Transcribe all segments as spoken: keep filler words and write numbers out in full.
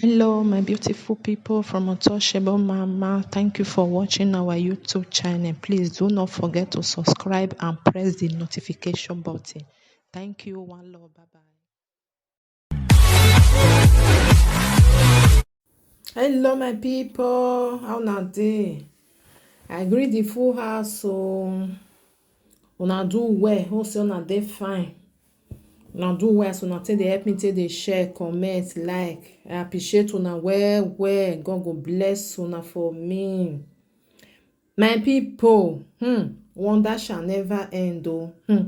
Hello, my beautiful people from Untouchable Mama. Thank you for watching our YouTube channel. Please do not forget to subscribe and press the notification button. Thank you. One love. Bye bye. Hello, my people. How una dey? I greet the full house. So una do well. Hope say una dey fine. Una do well as una take dey help me, take dey share, comment, like. I appreciate una well well. God go bless una for me. My people, hmm, wonder shall never end o. Hmm.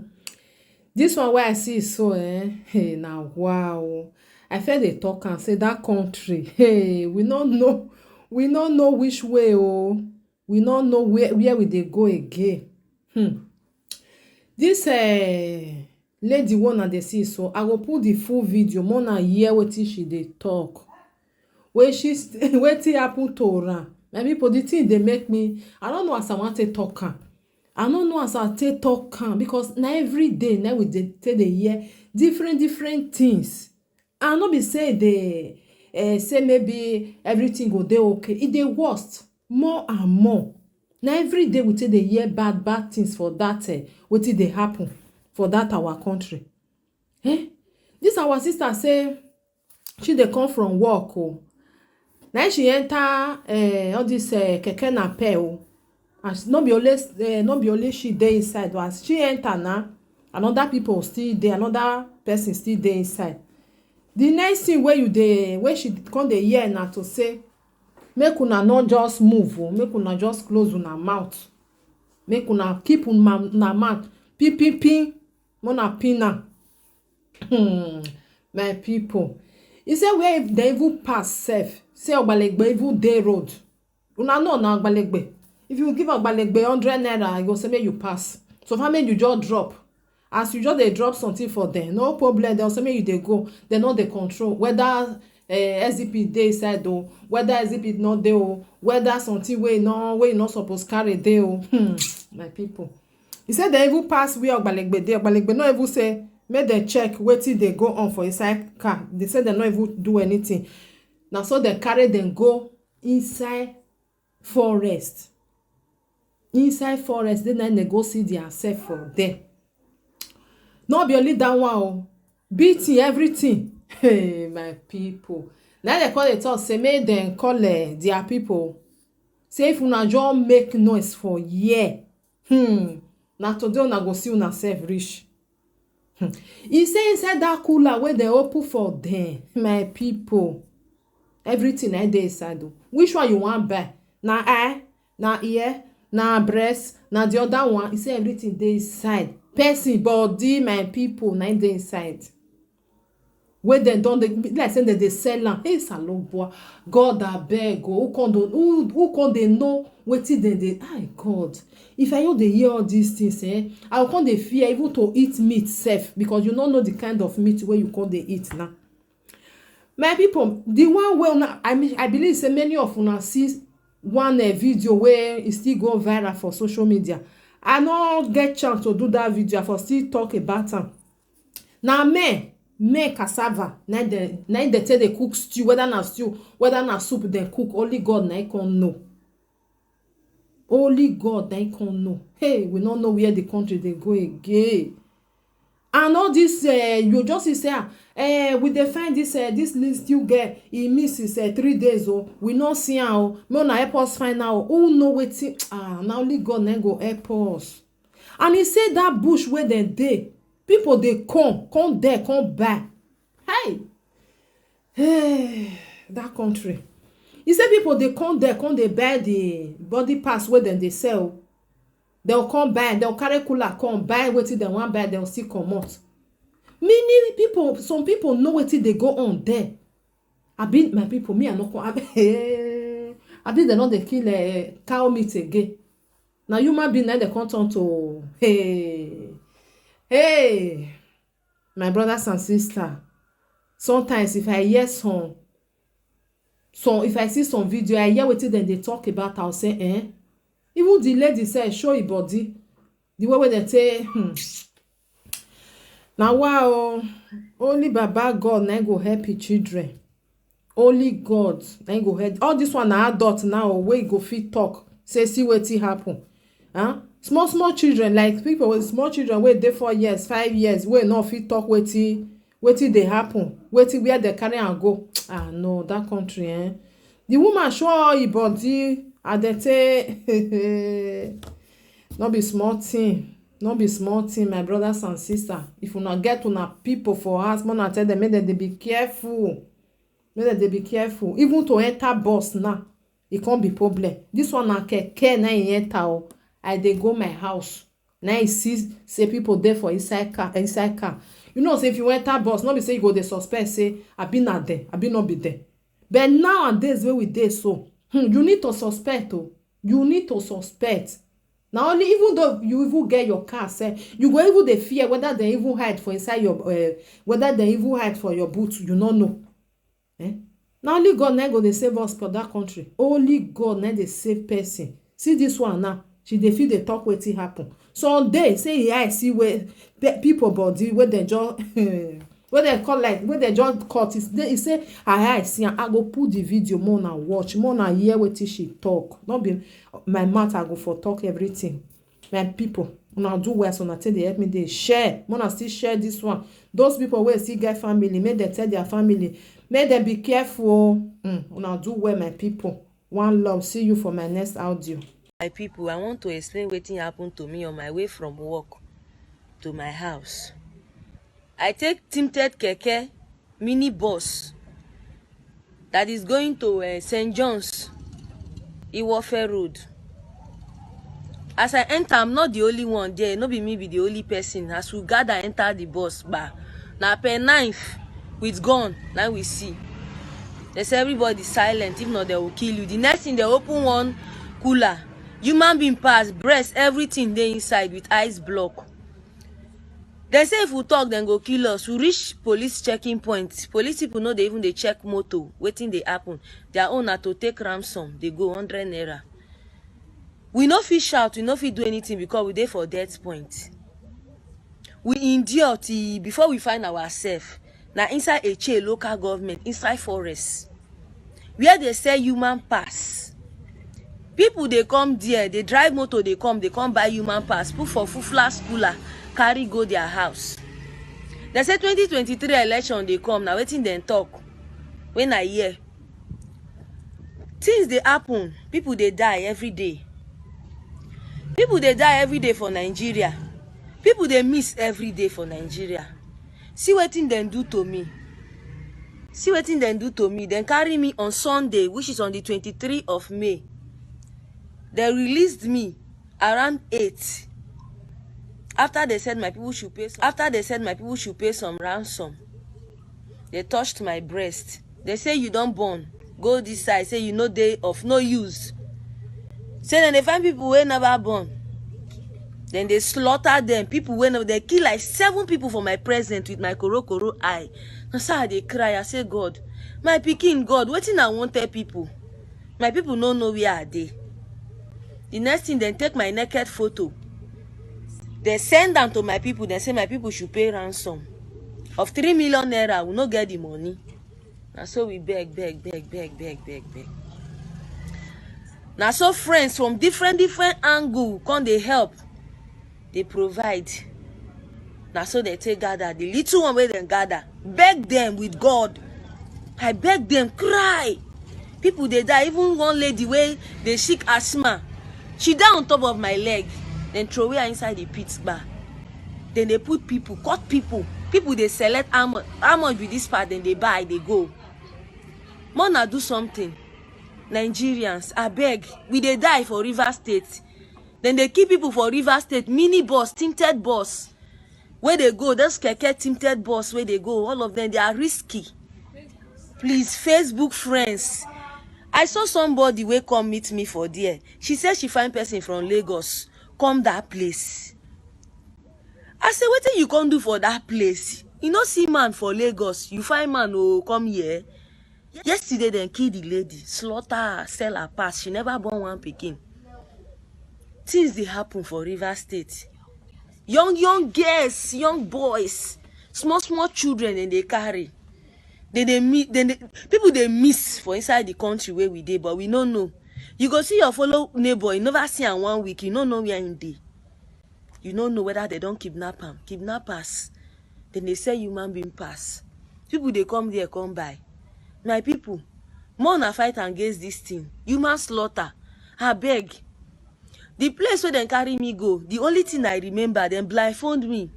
This one wey I see so, eh, hey, na wow. I first dey talk am say that country, hey, we no know, we no know which way o. We no know where, where we dey go again. Hmm. This, eh, lady wey una dey see so, I go put the full video, make una hear wetin she dey talk. Wey she st-, wetin happen to am. My people, the thing dey make me, I no know as I wan take talk am. I no know as I take talk am, because na every day na we dey take dey hear different different things. And no be say dey, eh, say maybe everything go dey okay. E dey worst more and more. Na every day we take dey hear bad bad things for that, eh, wetin dey happen for that our country. Eh? This our sister say she dey come from work o. Na she enter, eh, all this, eh, keke napep o. As no be only, eh, no be only she dey inside, but as she enter na, another people still dey, another person still dey inside. The next thing wey you dey, wey she come dey hear na to say, make una no just move o, make una just close una mouth, make una keep una, una mouth pin pin pin, make una pin am. Hmm, my people, e say where dem even pass sef, say ogbalegbe even dey road. Una know na ogbalegbe. If you give ogbalegbe hundred naira, e go say make you pass. So far make you just drop. As you just dey drop something for them, no problem. Dem say make you dey go. Dem no dey control whether, eh, S D P dey inside o, whether S D P no dey o, whether something wey no, wey you no suppose carry dey o. Hmm, my people. E say dem even pass where ogbalegbe dey. Ogbalegbe no even say make dem check wetin dey go on for inside car. Dem say dem no even do anything. Na so dem carry dem go inside forest. Inside forest, dey na dem go see their self for there. No be only that one o. Beating, everything. Hey, my people. Na dem come dey talk say make dem call, eh, their people. Say if una just make noise for here, hmm, na today una go see una self reach. Hmm. E say inside that cooler wey dem open for dem, my people, everything na dey inside o. Which one you wan buy? Na eye, na ear, na breast, na the other one. E say everything dey inside. Person body, my people, na dey inside. Wey dem don dey, be like say dem dey sell am. Hey, Salobua, God abeg o, who come don, who, who come dey know wetin dem dey, ay God. If I no dey hear all these things, eh, I go come dey fear even to eat meat sef, because you no know the kind of meat wey you come dey eat now. My people, the one wey una, I mean, I believe say many of una see one, eh, video wey e still go viral for social media. I no get chance to do that video, I for still talk about am. Na men, men cassava, na dem, na dem take dey cook stew, whether na stew, whether na soup dem cook, only God na him come know. Only God na him come know. Hey, we no know where the country dey go again. And all this, eh, you just see say, ah, eh, we dey find this, eh, this little girl, e miss since, eh, three days o. We no see am o. Make una help us find am o. Who know wetin? Ah, na only God na him go help us. And e say that bush wey dem dey, people dey come, come there, come buy. Hey! Hey, that country. E say people dey come there, come dey buy the body parts wey dem dey sell. Dem go come buy, dem go carry cooler come buy wetin dem wan buy, dem go still comot. Many people, some people know wetin dey go on there. Abi, my people, me, I no come, abi, abi dem no dey kill, eh, cow meat again? Na human being na dem come turn to, hey, hey, my brothers and sisters. Sometimes if I hear some, some, if I see some video, I hear wetin dem dey talk about, I go say, eh? Even the lady sef show e body, the way wey dem take, hmm. Na wa o, only Baba God na him go help him children. Only God na him go help. All this one na adult now wey go fit talk say see wetin happen. Huh? Small small children, like people with small children wey dey four years, five years, wey no fit talk wetin wetin dey happen, wetin where dem carry am go. Ah no, that country, eh? The woman show all her body and dem say no be small thing, no be small thing, my brothers and sisters. If una get una people for house, make una tell dem make dem dey be careful, make dem dey be careful. Even to enter bus now, e come be problem. This one na keke na e enter o. I dey go my house, na e see say people dey for inside car, inside car. You know say if you enter bus, no be say you go dey suspect say abi na dem, abi no be dem. But nowadays wey we dey so, hmm, you need to suspect o. You need to suspect. Na only, even though you even get your car sef, you go even dey fear whether dem even hide for inside your, uh, whether dem even hide for your boot, you no know. Eh? Na only God na go dey save us for that country. Only God na dey save person. See this one now, she dey fit dey talk wetin happen. Some day say e eye see where pe- people body wey dem just wey dem call like wey dem just cut. E say her eye see am. I go put the video, more na watch, more na hear wetin she talk. No be my mouth I go for talk everything. My people, una do well as una take dey help me dey share. Una still share this one. Those people wey still get family, make dem tell their family, make dem be careful o. Mm, una do well, my people. One love. See you for my next audio. My people, I want to explain wetin happen to me on my way from work to my house. I take tinted keke, mini bus that is going to uh, Saint John's, Iwofe Road. As I enter, I'm not the only one there. No be me be the only person. As we gather enter the bus bar, na per knife with gun na we see. They say everybody silent, if not they will kill you. The next thing, they open one cooler. Human being pass, breast, everything dey inside with ice block. Dem say if we talk, dem go kill us. We reach police checking point. Police people no dey even dey check motor. Wetin dey happen? Their own na to take ransom. They go hundred naira. We no fit shout. We no fit do anything because we dey for death point. We endure till before we find ourselves. Na inside Eche local government, inside forest, where they sell human parts. People dey come there, they drive motor, they come, they come buy human parts, put for fufla cooler, carry go their house. They say twenty twenty-three election dey come, na wetin dem talk. When I hear, things dey happen, people dey die every day. People dey die every day for Nigeria. People dey miss every day for Nigeria. See wetin dem do to me. See wetin dem do to me. Dem carry me on Sunday, which is on the twenty-three of May. They released me around eight. After they said my people should pay some, after they said my people should pay some ransom, they touched my breast. They say you don born. Go this side, say you no dey of no use. Say dem dey find people wey never born. Then they slaughter them. People wey no, they kill like seven people for my present with my koro koro eye. Na so I dey cry. I say, God, my pikin, God, wetin I wan tell people? My people no know where I dey. The next thing, dem take my naked photo. They send am to my people. They say my people should pay ransom of three million naira. We no get the money. Na so we beg, beg, beg, beg, beg, beg, beg. Na so friends from different, different angle come dey help, dey provide. Na so they take gather. The little one wey dem gather, beg them with God. I beg them, cry. People dey die. Even one lady wey dey sick asthma, she die on top of my leg. Dem throw her inside the pit bar. Then they put people, cut people. People dey select how much, how much be this part, then they buy, they go. Mona, do something. Nigerians, abeg, we dey die for Rivers State. Then they kill people for Rivers State. Mini bus, tinted bus, where they go, those keke tinted bus where they go, all of them, they are risky. Please, Facebook friends, I saw somebody wey come meet me for there. She said she find person from Lagos come that place. I say, wetin you come do for that place? You no see man for Lagos, you find man o, come here. Yesterday dem kill the lady, slaughter her, sell her parts. She never born one pikin. Things dey happen for Rivers State. Young young girls, young boys, small small children dem dey carry. They dey miss. They dey, people dey miss for inside the country where we dey, but we no know. You go see your fellow neighbor, you never see am one week, you no know where him dey. You no know whether they don kidnap am. Kidnappers, then they sell human being pass. People dey come there come buy. My people, more na fight against this thing. Human slaughter. Abeg. The place where dem carry me go, the only thing I remember, dem blindfold me.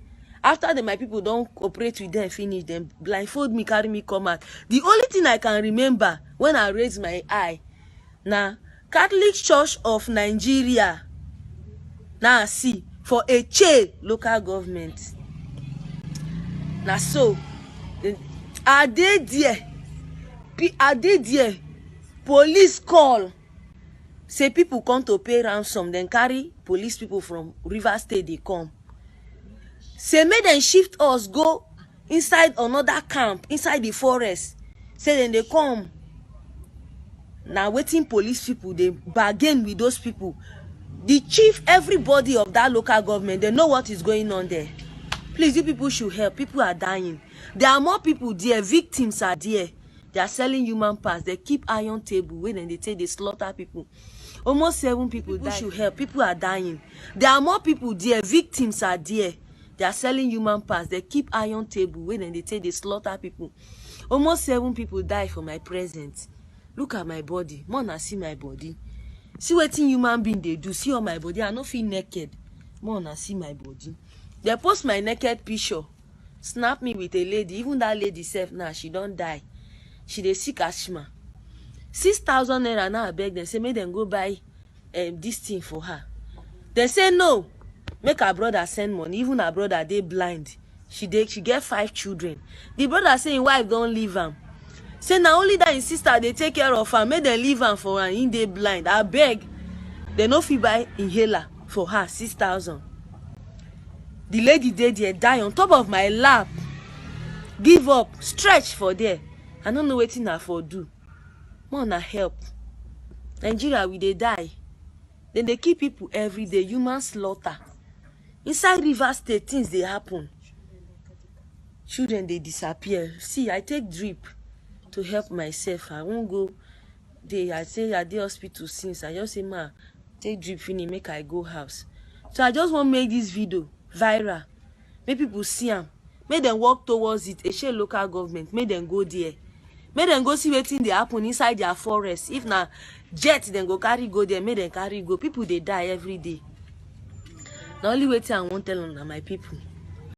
After the my people don operate with them finish, dem blindfold me, carry me come out. The only thing I can remember when I raise my eye na Catholic Church of Nigeria. Na see for Eche local government. Na so, eh, I dey there. Pe- I dey there. Police call say people come to pay ransom. Then carry police people from Rivers State, they come. Say make dem shift us go inside another camp, inside the forest. Say then they come. Now waiting police people, they bargain with those people. The chief, everybody of that local government, they know what is going on there. Please, you people should help. People are dying. There are more people there. Victims are there. They are selling human parts. They keep iron table where then they take, they slaughter people. Almost seven people die. People should help. People are dying. There are more people there. Victims are there. They are selling human parts. They keep iron table where then they take, they slaughter people. Almost seven people die for my presence. Look at my body. More na see my body. See wetin human being dey do. See all my body. I no feel naked. More na see my body. They post my naked picture. Snap me with a lady. Even that lady sef now, she don die. She dey sick asthma. Six thousand naira now, I beg them. Say make them go buy um, this thing for her. They say no. Make her brother send money. Even her brother, they blind. She dey, she get five children. The brother say him wife don leave am. Say na only that him sister dey take care of am. Make dem leave am for am. Him dey blind. I beg. They no fit buy inhaler for her, six thousand. The lady dey there, die on top of my lap. Give up, stretch for there. I no know wetin I for do. More na help. Nigeria, we dey die. Then they kill people every day. Human slaughter. Inside Rivers State, things dey happen. Children dey disappear. See, I take drip to help myself. I won't go. They, I say I dey hospital since. I just say, ma, take drip finish, make I go house. So I just want make this video viral. Make people see am. Make them work towards it. Eshe local government, make them go there. Make them go see wetin dey happen inside their forest. If na jet dem go carry go there, make dem carry go. People dey die every day. Na only wetin I wan tell una, my people.